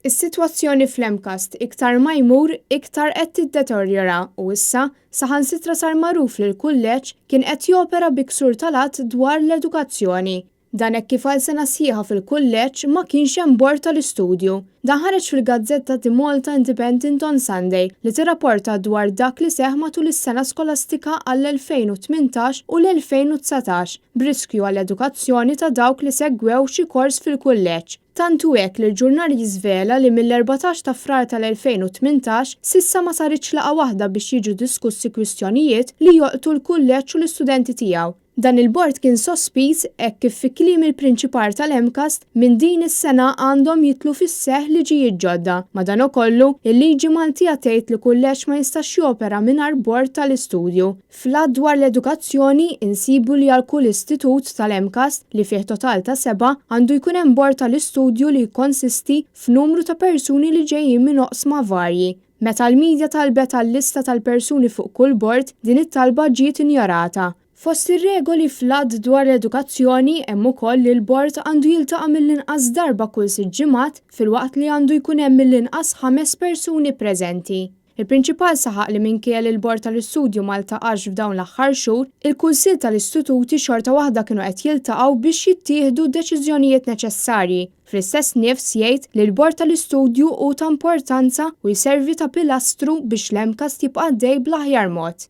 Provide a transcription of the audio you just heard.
Is-sitwazzjoni fl-MCAST iktar ma jmur iktar qed tiddeterjora u issa saħansitra sar magħruf li l-kulleġġ kien qed jopera bi ksur tal-Att dwar l-Edukazzjoni. Dan hekk kif għal sena sħiħa fil-kulleġġ ma kienx hemm bord tal-istudju. Dan ħareġ fil-gazzetta The Malta Independent on Sunday li tirrapporta dwar dak li seħħ matul is-sena skolastika għall-2018 u l-2019 b'riskju għall-edukazzjoni ta' dawk li segwew xi kors fil-kulleġġ. Tant hu hekk li l-ġurnal jiżvela li mill-14 ta' Frar tal-2018 s'issa ma saritx laqgħa waħda biex jiġu diskussi kwistjonijiet li jolqtu l-kulleġġ u l-istudenti tiegħu. Dan il-bord kien sospiż hekk kif fi kliem il-Prinċipar tal-MCAST minn din is-sena għandhom jidħlu fis-seħħ liġijiet ġodda. Madanakollu, il-liġi Maltija tgħid li kulleġġ ma jistax jopera mingħajr bord tal-istudju. Fl-Att dwar l-Edukazzjoni, insibu li għal kull istitut tal-MCAST, li fih total ta' sebgħa, għandu jkun hemm bord tal-istudju li jikkonsisti f'numru ta' persuni li ġejjin minn oqsma varji. Meta l-media talbet għal lista tal-persuni fuq kull bord, din it-talba ġiet injorata. Fost ir-regoli fl-Att dwar l-Edukazzjoni hemm ukoll li l-bord għandu jiltaqa' mill-inqas darba kull sitt ġimgħat filwaqt li għandu jkun hemm mill-inqas ħames persuni preżenti. Il-Prinċipal saħaq li minkejja li l-Bord tal-Istudju ma ltaqax f'dawn l-aħħar xhur, il-Kunsill tal-Istituti xorta waħda kienu qed jiltaqgħu biex jittieħdu deċiżjonijiet neċessarji. Fl-istess nifs jgħid li l-Bord tal-Istudju hu ta' importanza u jservi ta' pilastru biex l-MCAST jibqa' għaddej bl-aħjar mod.